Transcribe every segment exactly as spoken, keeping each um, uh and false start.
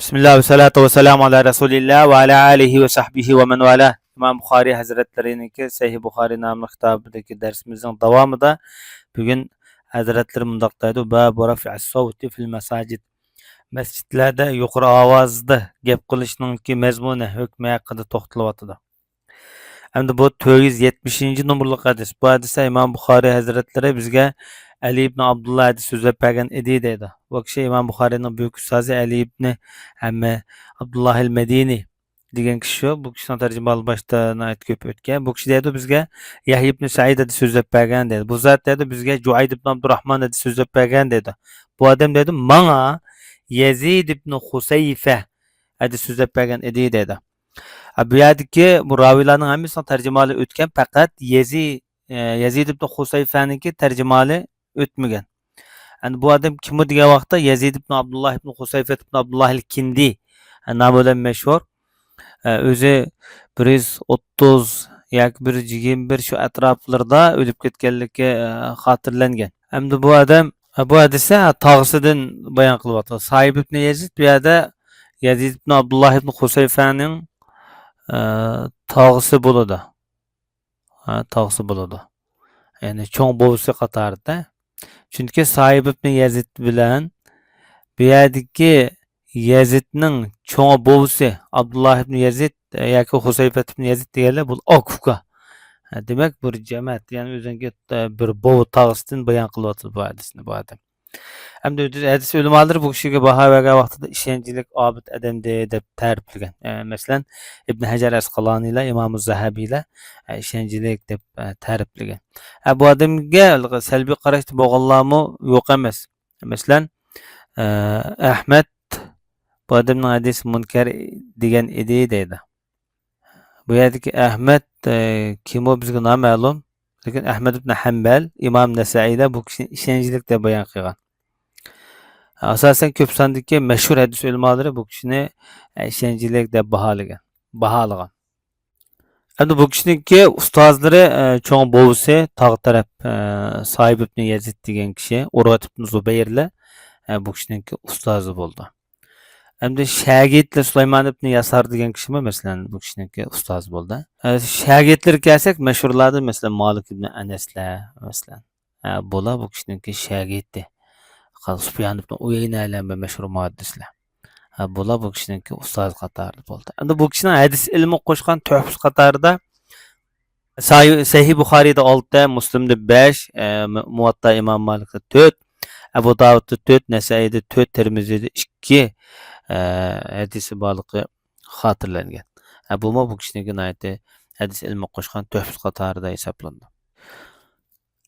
بىسمىللا ۋەسسالاتۇ ۋەسسالامۇ ئالا رەسۇلىللا ۋە ئالا ئالىھى ۋە سەھبىھى ۋە مەن ۋالا. ئىمام بۇخارىي ھەزرەتلىرىنىڭكى سەھىھ بۇخارىي ناملىق كىتابىدىكى دەرسىمىزنىڭ داۋامىدا بۈگۈن ھەزرەتلىرى مۇنداق دەيدۇ: بابۇ رەفئىس سەۋتى فىل مەساجىد. مەسچىتلەردە يۇقىرى ئاۋازدا گەپ قىلىشنىڭكى مەزمۇنى، ھۆكمى ھەققىدە توختىلىۋاتىدۇ. ئەمدى بۇ تۆت يۈز يەتمىشىنچى نومۇرلۇق ھەدىس. بۇ ھەدىستە ئىمام بۇخارىي ھەزرەتلىرى بىزگە ئەلى ئىبن ئابدۇللا ھەدىس سۆزلەپ بەرگەن ئىدى دەيدۇ. بۇ كىشى ئىمام بۇخارىينىڭ بۈيۈك ئۇستازى ئەلى ئىبنى ھەممە ئابدۇللاھىل مەدىنى دېگەن كىشى شۇ. بۇ كىشىنىڭ تەرجىمىھالى باشتا ناھايىتى كۆپ ئۆتكەن. بۇ كىشى دەيدۇ بىزگە يەھيا ئىبنى سەئىد ھەدىس سۆزلەپ بەرگەن دەيدۇ. بۇ زات دەيدۇ بىزگە جۇئەيد ئىبنى ئابدۇراھمان ھەدىس سۆزلەپ بەرگەن دەيدۇ. بۇ ئادەم دەيدۇ ماڭا يەزىد ئىبنى خۇسەيفە ھەدىس سۆزلەپ بەرگەن ئىدى دەيدۇ. ئە، بۇ يەردىكى بۇ راۋىيلارنىڭ ھەممىسىنىڭ تەرجىمىھالى ئۆتكەن، پەقەت يەزى-، ئە، يەزىد ئىبن خۇسەيفەنىڭكى تەرجىمىھالى ئۆتمىگەن. ئەمدى بۇ ئادەم كىمۇ دېگەن ۋاقىتتا، يەزىد ئىبن ئابدۇللا ئىبن خۇسەيفەت ئىبن ئابدۇللاھىل كىندى، ئە، نامى بىلەن مەشھۇر. ئە، ئۆزى بىر يۈز ئوتتۇز ياكى بىر يۈز يىگىرمە بىر شۇ ئەتراپلىرىدا ئۆلۈپ كەتكەنلىكى، ئە، خاتىرىلەنگەن. ئەمدى بۇ ئادەم، ئە، بۇ ھەدىستە تاغىسىدىن بايان قىلىۋاتىدۇ. ساھىب ئىبن يەزىد بۇ يەردە يەزىد ئىبن ئابدۇللا ئىبن خۇسەيفەنىڭ، ئە، تاغىسى بولىدۇ. ھە، تاغىسى بولىدۇ. يەنى چوڭ بوۋىسى قاتارىدا. چۈنكى ساھىب ئىبن يەزىد بىلەن بۇ يەردىكى يەزىدنىڭ چوڭ بوۋىسى ئابدۇللا ئىبن يەزىد، ئە، ياكى خۇسەيفەت ئىبن يەزىد دېگەنلەر بۇ ئاكا-ئۇكا. ھە، دېمەك، بىر جەمەت، يەنى ئۆزىنىڭكى، ئە، بىر بوۋا تاغىسىدىن بايان قىلىۋاتىدۇ بۇ ھەدىسنى بۇ ئادەم. ئەمدى ھەدىس ئۆلىمالىرى بۇ كىشىگە باھا بەرگەن ۋاقتىدا ئىشەنچلىك ئابىد ئادەمدى دەپ تەرىپلىگەن. ئە، مەسىلەن، ئىبن ھەجەر ئەسقالانىيلار، ئىمامۇ زەھەبىيلار، ئە، ئىشەنچلىك دەپ، ئە، تەرىپلىگەن. ئە، بۇ ئادەمگە سەلبىي قاراشتا بولغانلارمۇ يوق ئەمەس. مەسىلەن، ئە، ئەھمەد بۇ ئادەمنىڭ ھەدىسى مۇنكەر دېگەن ئىدى دەيدۇ. بۇ يەردىكى ئەھمەد، ئە، كىمۇ بىزگە نامەلۇم. لېكىن ئەھمەد ئىبن ھەمبەل، ئىمام نەسەئىيلەر بۇ كىشىنى ئىشەنچلىك دەپ بايان قىلغان. ئاساسەن كۆپ ساندىكى مەشھۇر ھەدىس ئۆلىمالىرى بۇ كىشىنى، ئە، ئىشەنچلىك دەپ باھالىغان، باھالىغان. ئەمدى بۇ كىشىنىڭكى ئۇستازلىرى، ئە، چوڭ بوۋىسى تاغ تەرەپ، ئە، ساھىب ئىبن يەزىد دېگەن كىشى، ئۇرۋەت ئىبن زۇبەيرلەر، ئە، بۇ كىشىنىڭكى ئۇستازى بولدى. ئەمدى شاگىرتلىرى سۇلايمان ئىبن ياسار دېگەن كىشىمۇ، مەسىلەن، بۇ كىشىنىڭكى ئۇستازى بولدى. ئە، شاگىرتلىرىگە كەلسەك، مەشھۇرلاردىن، مەسىلەن، مالىك ئىبن ئەنەسلەر، مەسىلەن. ئە، بۇلار بۇ كىشىنىڭكى شاگىرتى. سۇپيان ئىبن ئۇيەينە بىلەن بىر مەشھۇر مۇھەددىسلەر. ئە، بۇلار بۇ كىشىنىڭكى ئۇستازى قاتارىدا بولدى. ئەمدى بۇ كىشىنىڭ ھەدىس ئىلمىگە قوشقان تۆھپىسى قاتارىدا ساھىھ، سەھىھ بۇخارىيدا ئالتە، مۇسلىمدا بەش، ئە، مۇ-، مۇۋەتتا ئىمام مالىكتا تۆت، ئەبۇ داۋۇدتا تۆت، نەسەئىيدا تۆت، تىرمىزىدا ئىككى، ئە، ھەدىسى بارلىقى خاتىرىلەنگەن. ئە، بۇمۇ بۇ كىشىنىڭكى ناھايىتى ھەدىس ئىلمىگە قوشقان تۆھپىسى قاتارىدا ھېسابلىنىدۇ.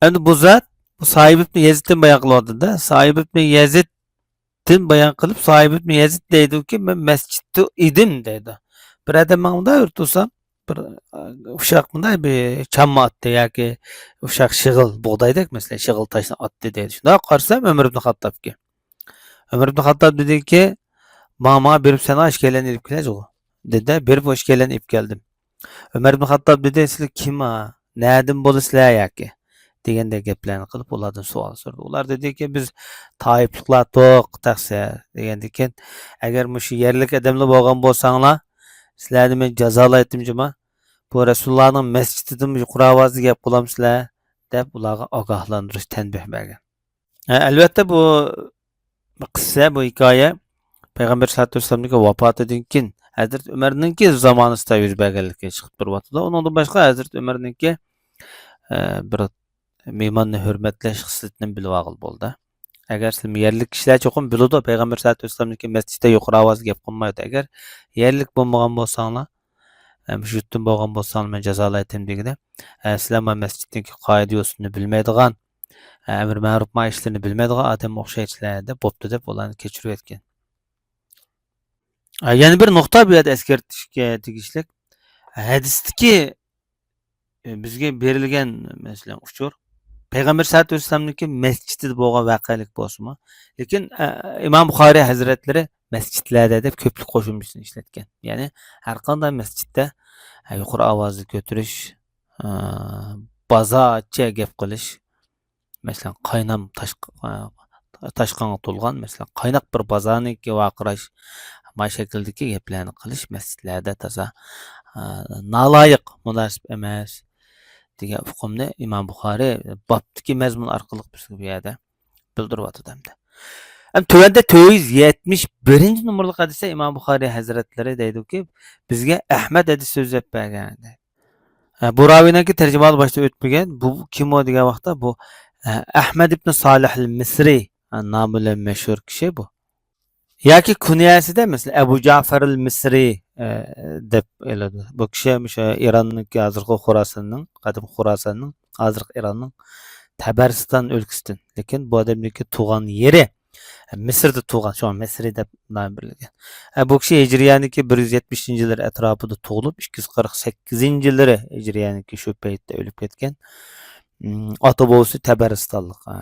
ئەمدى بۇ زات، بۇ ساھىب ئىبن يەزىدتىن بايان قىلىۋاتىدۇ-دە. ساھىب ئىبن يەزىدتىن بايان قىلىپ، ساھىب ئىبن يەزىد دەيدۇكى، مەن مەسچىتتە ئىدىم دەيدۇ. بىر ئادەم ماڭا مۇنداق يۈرۈپ تۇرسام، بىر، ئە، ئۇششاق مۇنداق بىر چامما ئاتتى ياكى ئۇششاق شېغىل، بۇغدايدەك مەسىلەن، شېغىل تاشنى ئاتتى دەيدۇ. شۇنداق قارىسام، ئۆمەر ئىبن خاتتابكەن. ئۆمەر ئىبن خاتتاب دېدىكى، ماڭا، ماڭا بېرىپ سەن ئىككىيلەننى ئېلىپ كېلە جۇغۇ، دېدى. بېرىپ ئۇ ئىككىيلەننى ئېلىپ كەلدىم. ئۆمەر ئىبن خاتتاب دېدى، سىلەر كىم ھا؟ نەدىن بولىسىلەر ياكى؟ دېگەندەك گەپلەرنى قىلىپ، ئۇلاردىن سوئال سورىدى. ئۇلار دېدىكى، بىز تائىپلىقلاردۇق، تەقسىر، دېگەندىكىن، ئەگەر مۇشۇ يەرلىك ئادەملا بولغان بولساڭلار، سىلەرنى مەن جازالايتتىم جۇما. بۇ رەسۇلۇللانىڭ مەسچىتىدىمۇ يۇقىرى ئاۋازدا گەپ قىلامسىلەر؟ دەپ ئۇلارغا ئاگاھلاندۇرۇش، تەنبىھ بەرگەن. ھە، ئەلۋەتتە، بۇ قىسسە، بۇ ھېكايە پەيغەمبەر سەللەللاھۇ ئەلەيھى ۋەسەللەمنىڭكى ۋاپاتىدىن كېيىن ھەزرىتى ئۆمەرنىڭكى زامانىسىدا يۈز بەرگەنلىكى چىقىپ تۇرۇۋاتىدۇ. ئۇنىڭدىن باشقا ھەزرىتى ئۆمەرنىڭكى، ئە، بىر مېھماننى ھۆرمەتلەش خىسلىتىنى بىلىۋالغىلى بولىدۇ. ئەگەر سىلەر يەرلىك كىشىلەر چوقۇم بىلىدۇ، پەيغەمبەر سەللەللاھۇ ئەلەيھى ۋەسەللەمنىڭكى مەسچىتتە يۇقىرى ئاۋازدا گەپ قىلمايدۇ. ئەگەر يەرلىك بولمىغان بولساڭلار، ئە، مۇشۇ يۇرتتىن بولغان بولساڭلار، مەن جازالايتتىم دېگىنى، ئە، سىلەر مانا مەسچىتنىڭكى قائىدە يوسۇنىنى بىلمەيدىغان، ئە، ئەمر مەرۇپ مائىشلىرىنى بىلمەيدىغان ئادەمگە ئوخشايسىلەر دەپ بوپتۇ دەپ ئۇلارنى كەچۈرۈۋەتكەن. ئە، يەنە بىر نۇقتا بۇ يەردە ئەسكەرتىشكە تېگىشلىك. ھەدىستىكى، ئە، بىزگە بېرىلگەن، مەسىلەن، ئۇچۇر پەيغەمبەر سەللەللاھۇ ئەلەيھى ۋەسەللەمنىڭكى مەسچىتىدە بولغان ۋەقەلىك بولسىمۇ، لېكىن، ئە، ئىمام بۇخارىي ھەزرەتلىرى مەسچىتلەردە دەپ كۆپلۈك قوشۇمچىسىنى ئىشلەتكەن. يەنى ھەر قانداق مەسچىتتە، ئە، يۇقىرى ئاۋازدا كۆتۈرۈش، ئە، بازارچە گەپ قىلىش، مەسىلەن، قاينام تاش-، تاشقىنغا تولغان، مەسىلەن، قايناق بىر بازارنىڭكى ۋارقىراش، ما شەكىلدىكى گەپلەرنى قىلىش مەسچىتلەردە تازا، ئە، نالايىق، مۇناسىپ ئەمەس دېگەن ئۇقۇمنى ئىمام بۇخارىي بابتىكى مەزمۇن ئارقىلىق بىزگە بۇ يەردە بىلدۈرۈۋاتىدۇ ئەمدى. ئەم، تۆۋەندە تۆت يۈز يەتمىش بىرىنچى نومۇرلۇق ھەدىستە ئىمام بۇخارىي ھەزرەتلىرى دەيدۇكى، بىزگە ئەھمەد ھەدىس سۆزلەپ بەرگەن. ھە، بۇ راۋىنىڭكى تەرجىمىھالى باشتا ئۆتمىگەن. بۇ كىم ئۇ دېگەن ۋاقىتتا، بۇ، ھە، ئەھمەد ئىبن سالىھىل مىسرى، ھە، نامى بىلەن مەشھۇر كىشى بۇ. ياكى كۇنيەسىدە، مەسىلەن، ئەبۇ جەفەرىل مىسرى، ھە، دەپ ئېلىدۇ. بۇ كىشى مۇشۇ ئىراننىڭكى ھازىرقى خوراساننىڭ، قەدىم خوراساننىڭ، ھازىرقى ئىراننىڭ تەبەرىستان ئۆلكىسىدىن. لېكىن بۇ ئادەمنىڭكى تۇغان يېرى مىسىردا تۇغان، شۇڭا مىسرى دەپ نام بېرىلگەن. ھە، بۇ كىشى ھىجرىيەنىڭكى بىر يۈز يەتمىشىنچى يىللىرى ئەتراپىدا تۇغۇلۇپ، ئىككى يۈز قىرىق سەككىزىنچى يىللىرى ھىجرىيەنىڭكى شۇ پەيتتە ئۆلۈپ كەتكەن. ئىم، ئاتا بوۋىسى تەبەرىستانلىق. ھە.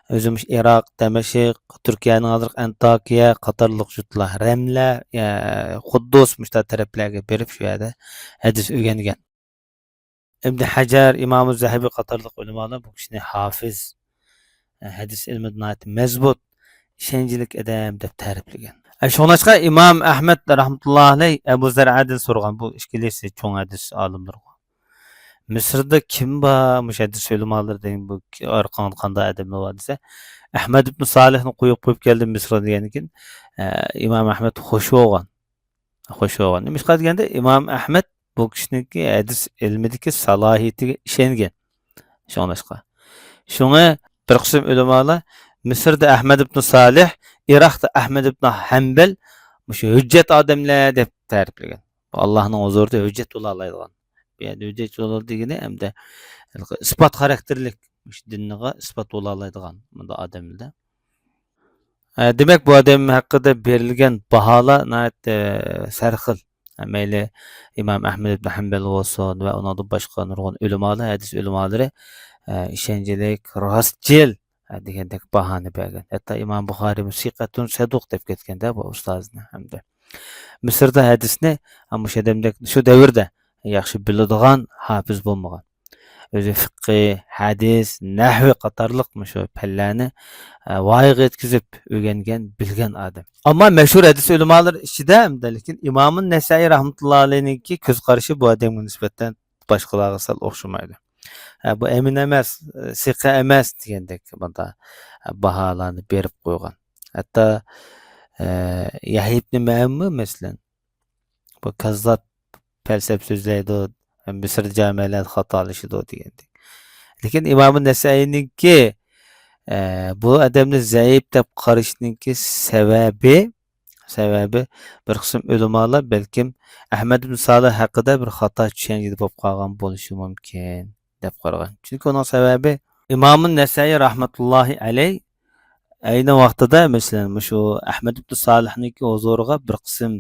ئۆزى مۇشۇ ئىراق، دەمەشق، تۈركىيەنىڭ ھازىرقى ئەنتاكىيە قاتارلىق يۇرتلار، رەملە، يا، قۇددۇس مۇشۇنداق تەرەپلەرگە بېرىپ، شۇ يەردە ھەدىس ئۆگەنگەن. ئىبن ھەجەر، ئىمامۇ زەھەبى قاتارلىق ئۆلىمالار بۇ كىشىنى ھافىز، ھەدىس ئىلمىدا ناھايىتى مەزمۇت، ئىشەنچلىك ئادەم دەپ تەرىپلىگەن. شۇڭلاشقا ئىمام ئەھمەد رەھمەتۇللاھى ئەلەيھ ئەبۇ زەرئەدىن سورىغان، بۇ ئىككىلىسى چوڭ ھەدىس ئالىملىرىغۇ. مىسىردا كىم بار مۇشۇ ھەدىس ئۆلىمالىرى دېگەن، بۇ ئارقاڭدا قانداق ئادەملەر بار دېسە، ئەھمەد ئىبن سالىھنى قويۇپ، قويۇپ كەلدىم مىسىرغا دېگەندىن كېيىن، ئە، ئىمام ئەھمەد خوش بولغان. خوش بولغان. نېمىشقا دېگەندە، ئىمام ئەھمەد بۇ كىشىنىڭكى ھەدىس ئىلمىدىكى سالاھىيىتىگە ئىشەنگەن. شۇڭلاشقا. شۇڭا بىر قىسىم ئۆلىمالار مىسىردا ئەھمەد ئىبن سالىھ، ئىراقتا ئەھمەد ئىبن ھەمبەل مۇشۇ ھۆججەت ئادەملەر دەپ تەرىپلىگەن. بۇ ئاللاھنىڭ ھۇزۇرىدا ھۆججەت بولالايدىغان. بۇ يەردە ھۆججەت بولىدۇ دېگىنى ئەمدى ئىسپات خاراكتېرلىك، مۇشۇ دىنغا ئىسپات بولالايدىغان مۇنداق ئادەملەر. ئە، دېمەك، بۇ ئادەم ھەققىدە بېرىلگەن باھالار ناھايىتى، ئە، سەرخىل. ئە، مەيلى ئىمام ئەھمەد ئىبن ھەمبەل بولسۇن ۋە ئۇنىڭدىن باشقا نۇرغۇن ئۆلىمالار، ھەدىس ئۆلىمالىرى، ئە، ئىشەنچلىك، راستچىل، ئە، دېگەندەك باھانى بەرگەن. ھەتتا ئىمام بۇخارىيمۇ سىقەتۇن سەدۇق دەپ كەتكەندە بۇ ئۇستازىنى ھەمدە. مىسىردا ھەدىسنى، ئە، مۇشۇ ئادەمدەك شۇ دەۋردە ياخشى بىلىدىغان ھاپىز بولمىغان. ئۆزى فىققى، ھەدىس، نەھۋى قاتارلىق مۇشۇ پەنلەرنى، ئە، ۋايىغا يەتكۈزۈپ ئۆگەنگەن، بىلگەن ئادەم. ئەمما مەشھۇر ھەدىس ئۆلىمالىرى ئىچىدە، لېكىن ئىمامۇ نەسەئىي رەھمەتۇللا ئەلەيھنىڭكى كۆز قارىشى بۇ ئادەمگە نىسبەتەن باشقىلارغا سەل ئوخشىمايدۇ. ئە، بۇ ئەمىن ئەمەس، ئە، سىقە ئەمەس دېگەندەك بۇنداق، ئە، باھالارنى بېرىپ قويغان. ھەتتا، ئە، يەھيا ئىبنى مەئىنمۇ، مەسىلەن، بۇ كاززاپ، پەلسەپە سۆزلەيدۇ، مىسىر جامىلەردە خاتالىشىدۇ دېگەندەك. لېكىن ئىمام نەسەئىينىڭكى، ئە، بۇ ئادەمنى زەئىپ دەپ قارىشىنىڭكى سەۋەبى، سەۋەبى بىر قىسىم ئۆلىمالار بەلكىم ئەھمەد ئىبن سالىھ ھەققىدە بىر خاتا چۈشەنچىدە بولۇپ قالغان بولۇشى مۇمكىن دەپ قارىغان. چۈنكى ئۇنىڭ سەۋەبى ئىمام نەسەئىي رەھمەتۇللاھى ئەلەيھ ئەينى ۋاقتىدا، مەسىلەن، مۇشۇ ئەھمەد ئىبن سالىھنىڭكى ھۇزۇرىغا بىر قىسىم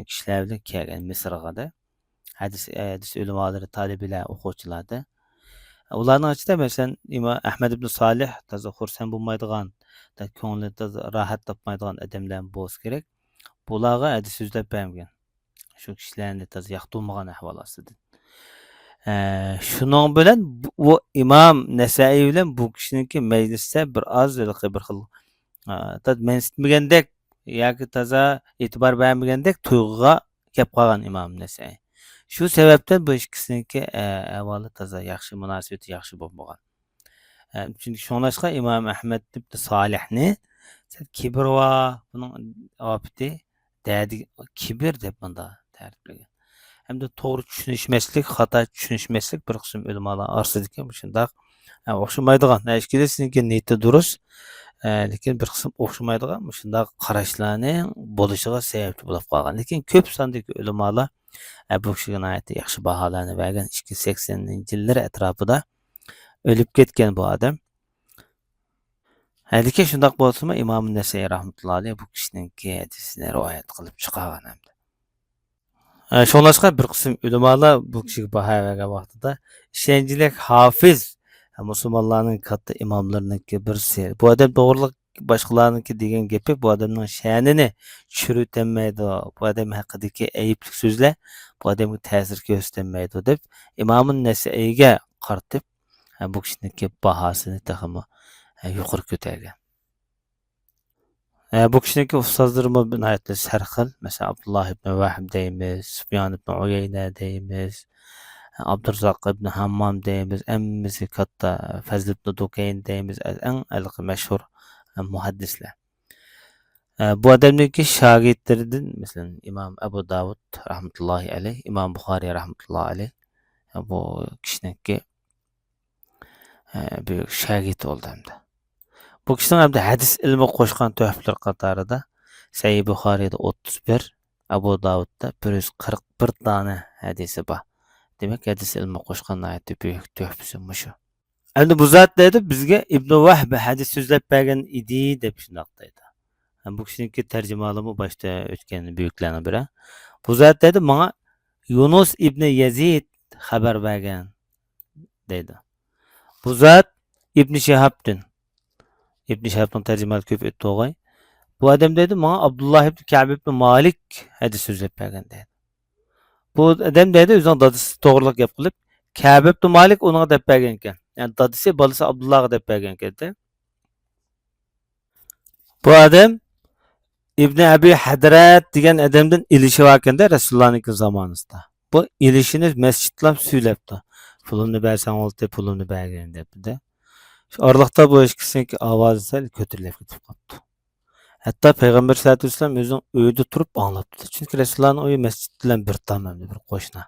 كىشىلەر بىلەن كەلگەن مىسىرغا دە. ھەدىس، ھەدىس ئۆلىمالىرى، تالىبىلەر، ئوقۇغۇچىلار دە. ئۇلارنىڭ ئىچىدە، مەسىلەن، ئىما-، ئەھمەد ئىبن سالىھ تازا خۇرسەن بولمايدىغان، تا-، كۆڭلى تازا راھەت تاپمايدىغان ئادەملەر بولسا كېرەك. بۇلارغا ھەدىس سۆزلەپ بەرمىگەن. شۇ كىشىلەرنى تازا ياقتۇرمىغان ئەھۋال ئاستىدا. ئە، شۇنىڭ بىلەن بۇ، ئۇ ئىمام نەسەئىي بىلەن بۇ كىشىنىڭكى مەجلىستە بىر ئاز ھېلىقى بىر خىل، ئە، تازا مەنسىتمىگەندەك ياكى تازا ئېتىبار بەرمىگەندەك تۇيغۇغا كەپ قالغان ئىمام نەسەئىي. شۇ سەۋەبتىن بۇ ئىككىسىنىڭكى، ئە، ئەھۋالى تازا ياخشى، مۇناسىۋىتى ياخشى بولمىغان. ئە، چۈنكى شۇڭلاشقا ئىمام ئەھمەد ئىبن سالىھنى سەل كىبىر ۋە بۇنىڭ ئاپىتى دەدى كىبىر دەپ مۇنداق تەرىپلىگەن. ھەمدە توغرا چۈشىنىشمەسلىك، خاتا چۈشىنىشمەسلىك بىر قىسىم ئۆلىمالار ئارىسىدىكى مۇشۇنداق، ئە، ئوخشىمايدىغان، ئە، ئىككىلىسىنىڭكى نىيىتى دۇرۇس، ئە، لېكىن بىر قىسىم ئوخشىمايدىغان مۇشۇنداق قاراشلارنىڭ بولۇشىغا سەۋەبچى بولۇپ قالغان. لېكىن كۆپ ساندىكى ئۆلىمالار، ئە، بۇ كىشىگە ناھايىتى ياخشى باھالارنى بەرگەن. ئىككى يۈز سەكسەنىنچى يىللىرى ئەتراپىدا ئۆلۈپ كەتكەن بۇ ئادەم. ھە، لېكىن شۇنداق بولسىمۇ، ئىمام نەسەئىي رەھمەتۇللاھى ئەلەيھ بۇ كىشىنىڭكى ھەدىسىنى رىۋايەت قىلىپ چىقارغان ئەمدى. ئە، شۇڭلاشقا بىر قىسىم ئۆلىمالار بۇ كىشىگە باھا بەرگەن ۋاقتىدا، ئىشەنچلىك ھافىز، مۇسۇلمانلارنىڭ كاتتا ئىماملىرىنىڭكى بىرسى. بۇ ئادەم توغرىلىق باشقىلارنىڭكى دېگەن گېپى بۇ ئادەمنىڭ شەنىنى چۈشۈرۈۋېتەلمەيدۇ، بۇ ئادەم ھەققىدىكى ئەيىبلىك سۆزلەر بۇ ئادەمگە تەسىر كۆرسىتەلمەيدۇ، دەپ ئىمام نەسەئىيگە قارىتىپ، ھە، بۇ كىشىنىڭكى باھاسىنى تېخىمۇ، ھە، يۇقىرى كۆتەرگەن. ئە، بۇ كىشىنىڭكى ئۇستازلىرىمۇ ناھايىتى سەرخىل. مەسىلەن، ئابدۇللا ئىبن ۋەھب دەيمىز، سۇفيان ئىبن ئۇيەينە دەيمىز، ئابدۇرزاق ئىبن ھاممام دەيمىز. ھەممىسى كاتتا، فەزل ئىبن دۇكەين دەيمىز. ئەڭ ھېلىقى مەشھۇر، ئە، مۇھەددىسلەر. ئە، بۇ ئادەمنىڭكى شاگىرتلىرىدىن، مەسىلەن، ئىمام ئەبۇ داۋۇد رەھمەتۇللاھى ئەلەيھ، ئىمام بۇخارىي رەھمەتۇللاھى ئەلەيھ، ئە، بۇ كىشىنىڭكى، ئە، بۈيۈك شاگىرتى بولدى ھەمدە. بۇ كىشىنىڭ ھەمدە ھەدىس ئىلمىگە قوشقان تۆھپىلىرى قاتارىدا سەھىھ بۇخارىيدا ئوتتۇز بىر، ئەبۇ داۋۇدتا بىر يۈز قىرىق بىر دانە ھەدىسى بار. دېمەك، ھەدىس ئىلمىگە قوشقان ناھايىتى بۈيۈك تۆھپىسى مۇشۇ. ئەمدى بۇ زات دەيدۇ، بىزگە ئىبنى ۋەھب ھەدىس سۆزلەپ بەرگەن ئىدى، دەپ شۇنداق دەيدۇ. ھەم بۇ كىشىنىڭكى تەرجىمىھالىمۇ باشتا ئۆتكەن بۈيۈكلەرنىڭ بىرى. بۇ زات دەيدۇ، ماڭا يۇنۇس ئىبنى يەزىد خەۋەر بەرگەن، دەيدۇ. بۇ زات ئىبنى شىھابتىن. ئىبنى شىھابنىڭ تەرجىمىھالى كۆپ ئۆتتى بولغاي. بۇ ئادەم دەيدۇ، ماڭا ئابدۇللا ئىبنى كەب ئىبنى مالىك ھەدىس سۆزلەپ بەرگەن، دەيدۇ. بۇ ئادەم دەيدۇ، ئۆزىنىڭ دادىسى توغرىلىق گەپ قىلىپ، كەب ئىبنى مالىك ئۇنىڭغا دەپ بەرگەنكەن. يەنى دادىسى بالىسى ئابدۇللاغا دەپ بەرگەنكەن-دە. بۇ ئادەم ئىبنى ئەبى ھەدرەت دېگەن ئادەمدىن ئېلىشىۋالغانكەن-دە رەسۇلۇللانىڭكى زامانىسىدا. بۇ ئېلىشىنى مەسچىتلەپ سۈيلەپتۇ. پۇلۇمنى بەرسەڭ بولدى، پۇلۇمنى بەرگىن دەپتۇ-دە. شۇ ئارىلىقتا بۇ ئىككىسىنىڭكى ئاۋازى سەل كۆتۈرۈلۈپ كېتىپ قاپتۇ. ھەتتا پەيغەمبەر سەللەللاھۇ ئەلەيھى ۋەسەللەم ئۆزىنىڭ ئۆيىدە تۇرۇپ ئاڭلاپتۇ. چۈنكى رەسۇلۇللانىڭ ئۆيى مەسچىت بىلەن بىر تام، ئەمدى بىر قوشنا.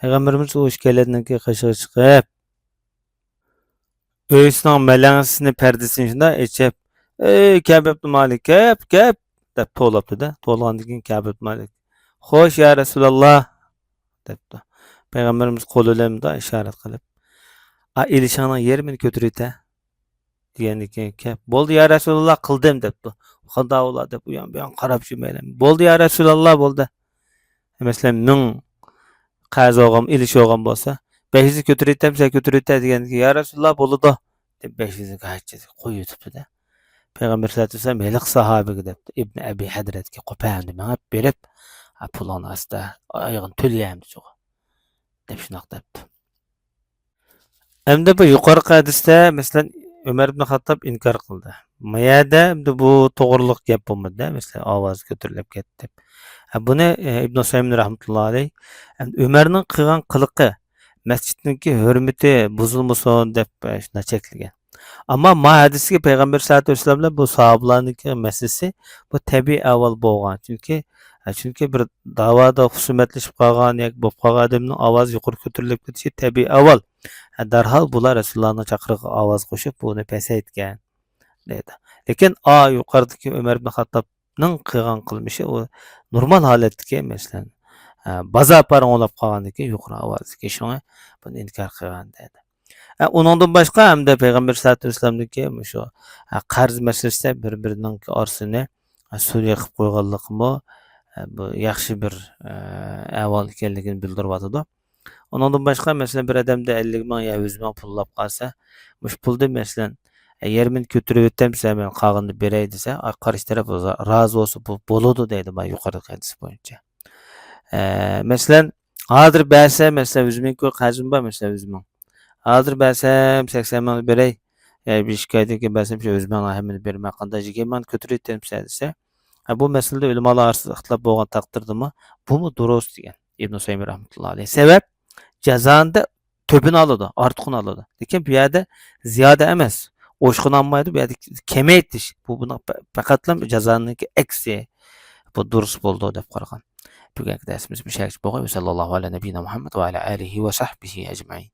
پەيغەمبىرىمىز ئۇ ئىككىلەننىڭكى قېشىغا چىقىپ، ئۆيىسىنىڭ مەلەڭزىسىنى، پەردىسىنى شۇنداق ئېچىپ، «ئەي، كەب ئىبنى مالىك، كەپ، كەپ!» دەپ توۋلاپتۇ-دە. توۋلىغاندىن كېيىن كەب ئىبنى مالىك، «خوش، يا رەسۇلاللا!» دەپتۇ. پەيغەمبىرىمىز قولى بىلەن مۇنداق ئىشارەت قىلىپ، «ئا، ئېلىشىڭنىڭ يېرىمىنى كۆتۈرۈۋېتە» دېگەندىن كېيىن، «كەپ، بولدى، يا رەسۇلاللا، قىلدىم» دەپتۇ. «قانداق بولا؟» دەپ ئۇيان بۇيان قاراپ يۈرمەيلى. «بولدى، يا رەسۇلاللا، بولدى.» مەسىلەن، مىڭ قەرز ئالغان، ئېلىش بولغان بولسا، «بەش يۈزنى كۆتۈرۈۋېتەمسەن، كۆتۈرۈۋېتە» دېگەندىن كېيىن، «يا رەسۇلاللا، بولىدۇ» دەپ، بەش يۈزنى ھەججىسىگە قويۇۋېتىپتۇ-دە. پەيغەمبەر سەللەللاھۇ ئەلەيھى ۋەسەللەم ھېلىقى ساھابىگە دەپتۇ، ئىبنى ئەبى ھەدرەتكە قوپەمدە مېڭىپ بېرىپ، «ھە، پۇلۇڭنى ئاستا ئايىغىنى تۆلىيەمدى جۇغۇ» دەپ شۇنداق دەپتۇ. ئەمدى بۇ يۇقىرىقى ھەدىستە، مەسىلەن، ئۆمەر ئىبن خەتتاب ئىنكار قىلدى. ما يەردە ئەمدى بۇ توغرىلىق گەپ بولمىدى، مەسىلەن، ئاۋازى كۆتۈرۈلۈپ كەتتى. ھە، بۇنى، ئە، ئىبن ئۇسەيمىن رەھمەتۇللا ئەلەيھ، ئەمدى ئۆمەرنىڭ قىلغان قىلىقى مەسچىتنىڭكى ھۆرمىتى بۇزۇلمىسۇن دەپ، ئە، شۇنداق چەكلىگەن. ئەمما ما ھەدىسكە پەيغەمبەر سەللەللاھۇ ئەلەيھى ۋەسەللەم بىلەن بۇ ساھابىلارنىڭكى مەسىلىسى بۇ تەبىئىي ئەھۋال بولغان. چۈنكى، ئە، چۈنكى بىر داۋادا خۇسۇمەتلىشىپ قالغان ياكى بولۇپ قالغان ئادەمنىڭ ئاۋازى يۇقىرى كۆتۈرۈلۈپ كېتىشى تەبىئىي ئەھۋال. ھە، دەرھال بۇلار رەسۇلۇللانىڭ چاقىرىقىغا ئاۋاز قوشۇپ، بۇنى پەسەيتكەن، دەيدۇ. لېكىن، ئا، يۇقىرىدىكى ئۆمەر ئىبن خەتتابنىڭ قىلغان قىلمىشى، ئۇ نورمال ھالەتتىكى، مەسىلەن، ئە، بازار پارىڭ ئويناپ قالغاندىن كېيىن يۇقىرى ئاۋازدىكى، شۇڭا بۇنى ئىنكار قىلغان، دەيدۇ. ئە، ئۇنىڭدىن باشقا ھەمدە پەيغەمبەر سەللەللاھۇ ئەلەيھى ۋەسەللەمدىكى مۇشۇ، ئە، قەرز مەسىلىسىدە بىر-بىرىنىڭ ئارىسىنى، ئە، سۇ يېقىپ قويغانلىقىمۇ، ئە، بۇ ياخشى بىر، ئە، ئەھۋال ئىكەنلىكىنى بىلدۈرۈۋاتىدۇ. ئۇنىڭدىن باشقا، مەسىلەن، بىر ئادەمدە ئەللىك مىڭ يا يۈز مىڭ پۇل بولاپ قالسا، مۇشۇ پۇلدىن، مەسىلەن، ئە، يېرىمىنى كۆتۈرۈۋېتەمسەن، مەن قالغىنىنى بېرەي دېسە، ئا، قارشى تەرەپ رازى بولسا، بۇ بولىدۇ دەيدۇ، مانا يۇقىرىدىكى ھەدىس بويىچە. ئە، مەسىلەن، ھازىر بەرسە، مەسىلەن، يۈز مىڭ قەرزىم بار، مەسىلەن، يۈز مىڭ. ھازىر بەرسەم، سەكسەن مىڭ بېرەي. يا بىر ئىككى ئايدىن كېيىن بەرسەم، شۇ يۈز مىڭنى ھەممىنى بېرىمەن، قانداق يىگىرمە مىڭنى كۆتۈرۈۋېتەمسەن دېسە، ھە، بۇ مەسىلىدە ئۆلىمالار ئارىسىدا ئىختىلاپ بولغان تەقدىردىمۇ، بۇمۇ دۇرۇس دېگەن ئىبن ئۇسەيمىن رەھمەتۇللا ئەلەيھ. سەۋەب، جازانىدا تۆپىنى ئالىدۇ، ئارتۇقىنى ئالىدۇ. لېكىن بۇ يەردە زىيادە ئەمەس، ئوشۇقىنى ئالمايدۇ، بۇ يەردە كېمەيتىش. بۇ بۇنىڭ پە-، پەقەتلا جازانىڭكى ئەكسى. بۇ دۇرۇس بولىدۇ دەپ قارىغان. بۈگۈنكى دەرسىمىز مۇشۇ يەرگىچە بولغاي. ۋەسەللاللاھۇ ئەلا نەبىييىنا مۇھەممەد ۋە ئەلا ئالىھى ۋە سەھبىھى ئەجمەئىن.